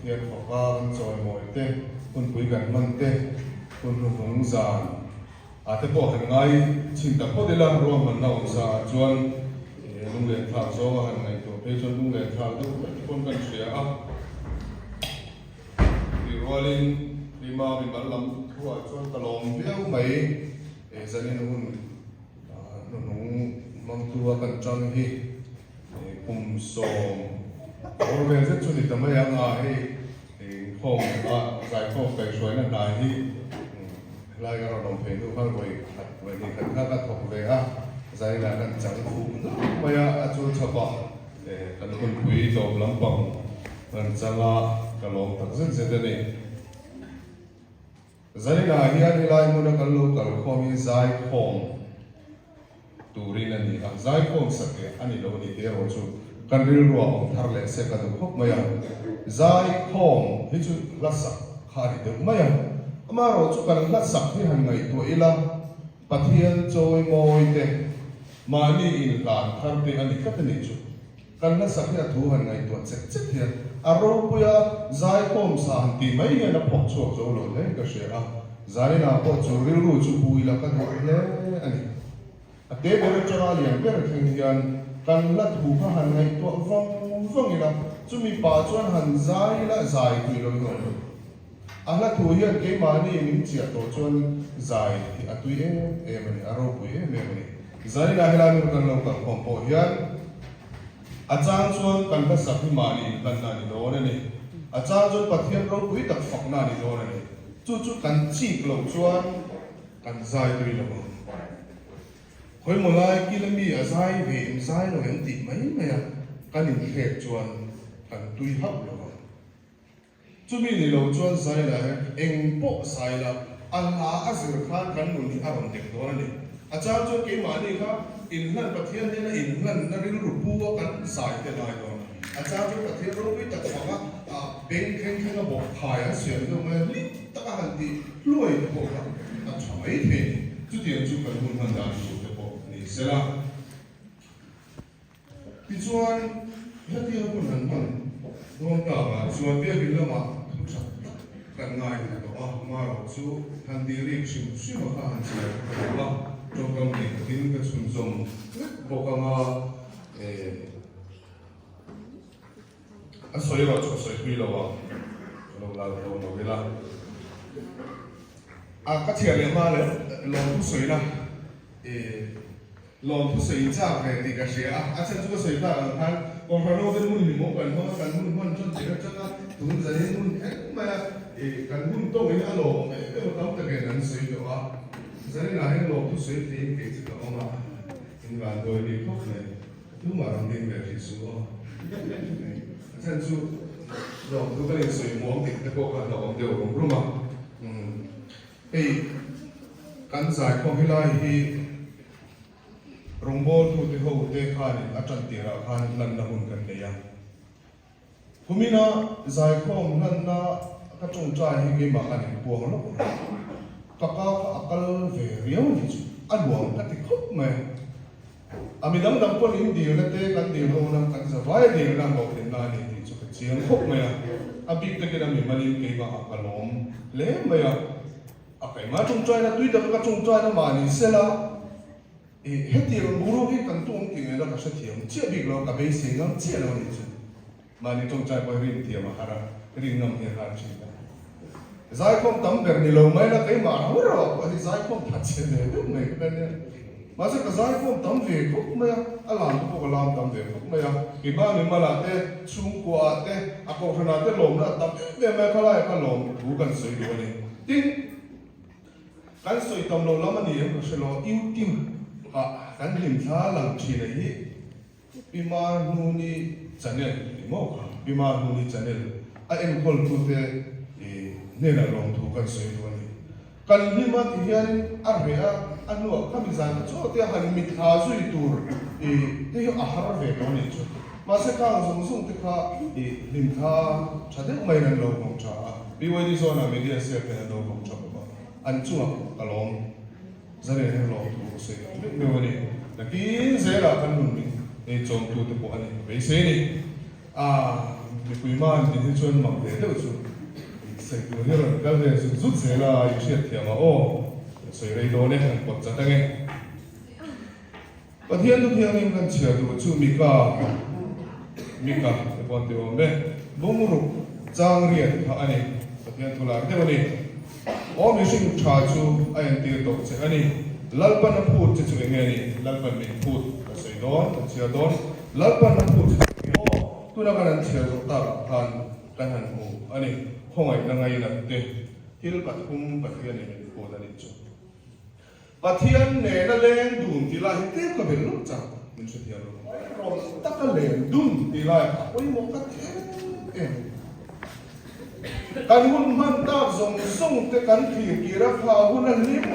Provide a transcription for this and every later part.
Pathian faka kan chawimawi te, hunpui kan hman te, hun hnuhnung zan ah te pawh han ngai chhin ta phawt ila, ruahmanna awmsa ah chuan lunglen thlak zawnga han ngaihtuah phei chuan lunglen thlak deuh mai te pawn kan hria a. Tih rualin Hlima mimal lam thuah chuan ka lawm viau mai, zanin hun hnuhnung hmangtu a kan tang hi kum 10 bawr vel zet chu ni ta mai ang a, hei inkhawm a zaikhawm kaihhruaina hna hi helai ka rawn awm phei hnu khan vawi khat vawi hnih khat kha ka thawk ve a, zainah kan chang fuh hlauh mai a, a chu chhapah Kan hunpui tawp lampang kan chang a, ka lawm tak zet zet a ni. Zaninah hian helai hmuna kan lo kal khawm hi zaikhawm turin a ni a, zaikhawm satliah a ni lo a ni tih erawh chu kan rilruah awm thar leh se ka duh khawp mai a. Zaikhawm hi chu hla sak kha a ni deuh mai a, amaherawhchu kan hla sak hi han ngaihtuah ila, Pathian chawi mawi te, mahni inhlan thar te a ni tlat a nih chu. Kan hlasak hi a thu han ngaihtuah chek chek hian a ropuia zaikhawm sa han tih mai hian a phawk chhuak zo lo hle ka hria a, zaninah pawh chu rilru chu pu ila ka duh hle a ni. A te ber atanga lian ber thleng hian kan hla thu kha han ngaihtuah vang vang ila, chumi pah chuan han zai ila zai tui lo hi awm lo. A hla thu hian keimahni min chiah tawh chuan zai hi a tui em em a ni, a ropui em em a ni. Zaninah helai hmun kan lo kalkhawm pawh hian a chang chuan kan hla sak hi mahni inhlanna a ni dawn a ni. A chang chuan Pathian ropui tak fakna a ni dawn a ni. Chu chu kan chik loh chuan kan zai tui lo ang. Khawimaw lai kila mi a zai ve em zai lo em tih mai mai a kan inthlek chuan kan tui hauh lo ang. Chumi ni lo chuan zai la hian eng pawh zai la, a hla a zir khan kan nun hi a rawn dek dawn a ni. A chang chuan keimahni kha inhlan Pathian hnena inhlanna rilru pu a kan zai te ngai dawn a. A chang chuan Pathian ropui tak fak a, a beng thleng thleng a bawk thai an siam deuh mai a, hlim taka han tih hluai te pawh kha a tha mai thei a ni. Chutiang chu kan hun hman dan tur te pawh ni sela. Tichuan, hetiang hun han hman dawn takah chuan biakin lamah thu tha tak kan ngaithla tawh a, marawh chu han tih rik hrim hrim a kha han chhiar kha ka duh a, tawngkam nei khatin ka chhunzawm vek bawk ang a, a sawi erawh chu ka sawi pui lo ang, ka lo lal dawn lo ila. A ka chhiar leh hma leh lawmthu sawina eh. Lawm thusawi chak ve tih ka hria a, a chhan chu ka sawi tak ang khan Kohhran ho ten hmun hlimawm kan hmang a, kan hun hman tan tir atanga tun zanin hun thleng mai a, ih kan hun tawngin a lawmawm em em a tam takin an sawi tawh a, zaninah hian lawm thusawi theiin kei chu ka awm a, in van dawi bik khawp mai, tumah rawn ding ve hrih suh aw. A chhan chu lawm thu kan insawi muang dik te pawh kha hlauhawm deuh rum rum a, umm. Hei kan zaikhawm helai hi rawngbawltute ho te khanin a tan tirah khan hlanna hun kan nei a. Kumina zaikhawm hlanna ka tawngtai hi keimah khan inpuang lawk a, ka ka kha a kal ve riau ni chu a nuam ka ti khawp mai a. A mi dang dang pawn in dilna te kan dil ho na kan zavai a dilna hlawhtlinna a ni tih chu ka chiang khawp mai a, a bik takin a mi malin keimah ah ka lawm hle mai a, a keimah tawngtaina tui taka ka tawngtaina mah ni sela ih hetiang guru hi kan tum tih ngaihna ka hrethiam chiah bik lo a, ka beisei ngam chiah lo a nih chu. Mahni tawngtai pawh hi rin thiam a har a, rin ngam hi a har thin a. Zaikhawm tam ber ni lo mai la, keimah rau rau ah pawh hi zaikhawm that chhe ve deuh mai ka nia. Mahse ka zaikhawm tam ve khawp mai a, a lam te pawh ka lam tam ve khawp mai a. Keimah mi malah te, chhungkua ah te, a kohhran ah te lawmna a tam em em mai a, khalai ah kha lawm thu kan sawi duh a ni. Tin, kan sawi tam loh lam a ni em ka hre lo, YouTube ah kan hlimthla lang thin a hi, Pi Mahnuni channel tih maw kha? Pi Mahnuni channel a enkawltute hnenah lawmthu kan sawi duh a ni. Kan hlim a ti hianin a reh a, a hnuah khami zan kha chaw te han mitthla zui tur te hi a har ve tawh a nih chu. Mahse khang zawng zawng te kha hlimthla tha deuh maiin an lo vawng tha a, BYD zawnah media cell ten an lo vawng tha bawk a, an chungah ka lawm. Zaren hian lawmthu ka sawi tak meuh meuh a ni. Nakin zelah kan nun min ei chawmtu te pawh a ni ka beisei a ni. Aah. mipui hma an din hi chuan mak ve deuh chu sawi tur hi rawn kal ve zut zut zel a, i hriat thiam a aw, kan sawi rei dawn e, kan pawt chat ange. Pathian thu thianghlim kan chhiar duh chu Mika, Mika te pawh an ti awm e, bungruk chang riat kha a ni, Pathian thu lar deuh a ni. Aw mihring tha chu a entir tawh che a ni. Lalpan a phut che chu enge a ni? Lalpan min phut ka sawi dawn, kan chhiar dawn. Lalpan a phut che chu enge aw? Tuna kan han chhiar zawh takah khan kan han hmu a ni. Khawngaihna ngainat te thil pathum Pathianin min phut a nih chu. Pathian nena leng dun tih lai hi tlem ka belh lawk chak min hrethiam lo. Rawn taka leng dun tih lai a pawimawh ka ti em em. Kan hun hman tak zawng zawng te kan thlir kir a kha hun a hlim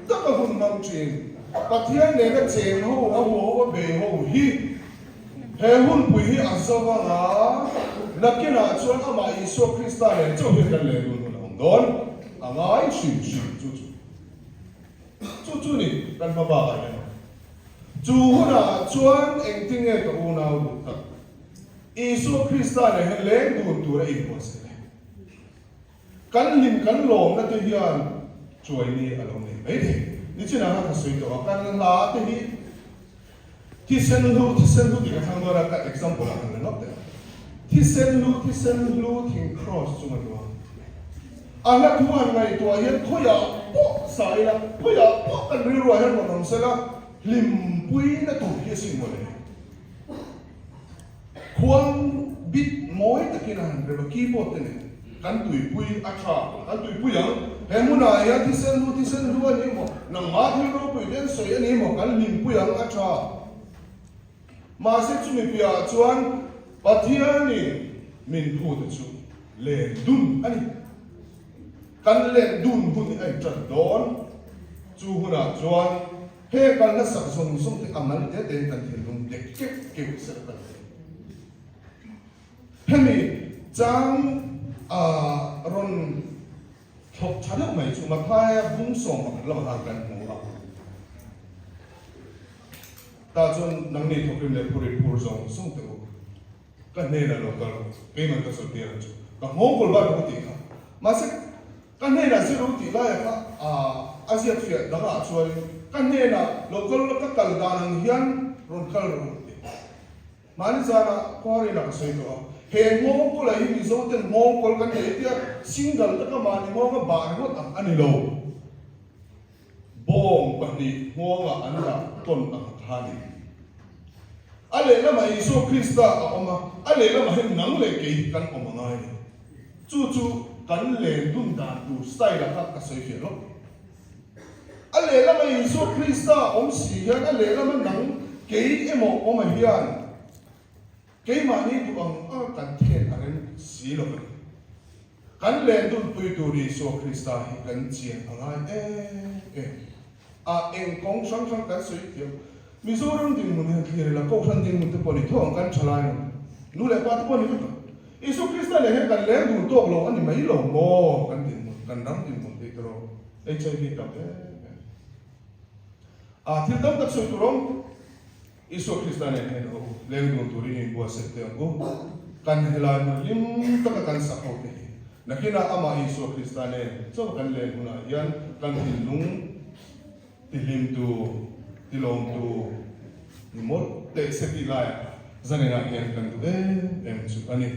taka hun hmang thin. Pathian nena cheng ho a huo ho a bei ho hi he hunpui hi a zo anga nakinah chuan amah Isua Krista nen chauh hian kan leng dun hun a awm dawn a ngai hrim hrim chu chu. Chu chu ni kan hma bakah hian awm. Chu hunah chuan engtin nge ka unau duh tak Isua Krista nen hian leng dun tur a inbuatsaih le? Kan hlim kan lawmna te hian chuai ni a lo nei mai thei. Nichinah khan ka sawi tawh a, kan hla te hi Thisen hlu, thisen hlu tih ka thlang dawn a, ka example ah han la ngawt teh ang. Thisen hlu, thisen hlu thing cross chung a duang. A hla thu han ngaihtuah hian khawiah pawh sa ila, khawiah pawh kan rilruah hian rawn awm sela, hlimpui na tur hi a sin mawle. Khuang bit mawi takin a han rem a, keyboard te nen kan tuipui a tha, kan tuipui ang. He hmunah hian thisen hlu, thisen hlu a ni maw? Nangmah thil ropui te an sawi a ni maw? Kan hlimpui ang a tha. Mahse chumi piahah chuan Pathianin min phute chu len dun a ni. Kan len dun hun hi a intan dawn. Chu hunah chuan He kalna sak zawng zawng te a mal te tein kan thinlung dek keuh keuh serh kan ti. Hemi chang a rawn thlawk tha deuh mai chu Mathaia bung 11 lamah khan kan hmu a. Tah chuan nangni thawkrim leh phurit phur zawng zawng te u. Ka hnenah lo kal rawh, keiman ka zawt tir ang chu. Ka nghawng kawl vat rawh tih kha. Mahse, ka hnenah zir rawh tih laiah kha a ziak fiah dangah chuanin ka hnenah lo kal la, ka kal dan ang hian rawn kal rawh tih. Mahni zanah khuarinah ka sawi tawh a, he nghawng kawlah hi Mizo ten nghawng kawl kan nei tia single taka mahni nghawnga bah ringawt ang a ni lo. Bawng pahnih nghawngah an dah tawn ang kha a ni. A lehlamah Isua Krista a awm a, a lehlamah hian nang leh kei hi kan awm a ngai a ni. Chu chu kan len dun dan tur style-ah kha ka sawi fiah lawk. A lehlama Isua Krista a awm si hian a lehlama nang kei emaw awm a hian keimahni duh ang ang kan then a rem si lo a ni. Kan len dunpui tur Isua Krista hi kan chian a ngai em em a, eng kawng hrang hrang kan sawi thiam. Mizoram dinhmun hian thlir ila, Kohhran dinhmun te pawh ni tho ang, kan thalai nun, nu leh pa te pawh ni vek ang. Isua Krista nen hian kan leng dun tawk lo a ni mai lo maw? Kan dinhmun, kan ram dinhmun tih erawh HIV tam em em a, thil tam tak sawi tur awm. Isua Krista nen hian aw leng dun turin inbuatsaih teh ang u. Kan helai hmun hlim taka kan sak ho te hi nakinah amah Isua Krista nen chauh kan len hunah hian kan thinlung tihlimtu, tilawmtu ni mawlh teh se tih laiah zaninah hian kan duh em em chu a ni.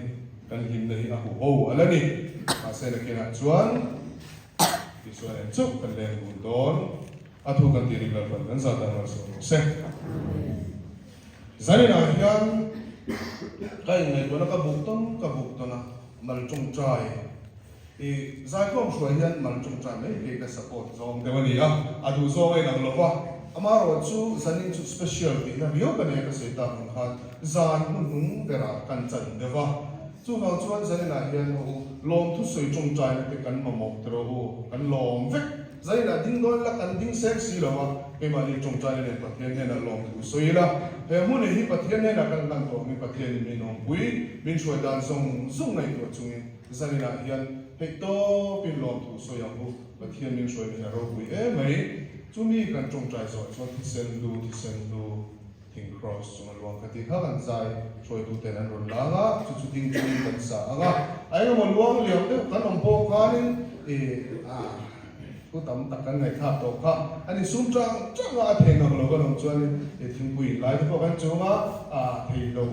Kan hlimna hi a huho a la ni. Mahse nakinah chuan Isua nen chauh kan leng dun dawn. A thu kan tih rik lo chuan kan zat dan malsawm rawh se. Zaninah hian ka inngaihtuahna ka buk tawn ka buk tawn a, mal tawngtai i zaikhawm hruai hian mal tawngtai mai kei ka support zawng deuh a ni a, a duh zawng a inang lo va, amaherawhchu zanin chu special tihna riau ka nei a ka sawi tak ang khan zan hun hnung berah kan chan deuh va, chuvang chuan zaninah hian haw u lawmthu sawi tawngtaina te kan mamawh tiraw u, kan lawm vek. Zainah ding dawn ila kan ding seng si lo a, keimahni tawngtaina nen Pathian hnenah lawmthu sawi ila, he hmun hi Pathian hnenah kan hlan tawh angin Pathianin min awmpui, min hruai dan zawng zawng ngaihtuah chungin zaninah hian theih tawpin lawmthu sawi ang u, Pathian min hruaina hi a ropui em mai, chumi kan tawngtai zawh chuan thisen hlu, thisen hlu. Thing Kraws chunga luang kha tih kha kan zai hruaituten an rawn lang a, chu chu ding chungin kan sa ang a. A engemaw luang liam deuh kan awm pawh khanin ih a thu tam tak kan ngaihthlak tawh kha a ni sum chang chang a, a thei ngang lo kan awm chuanin ih thingpui in lai te pawh kan chung a, a thei lo.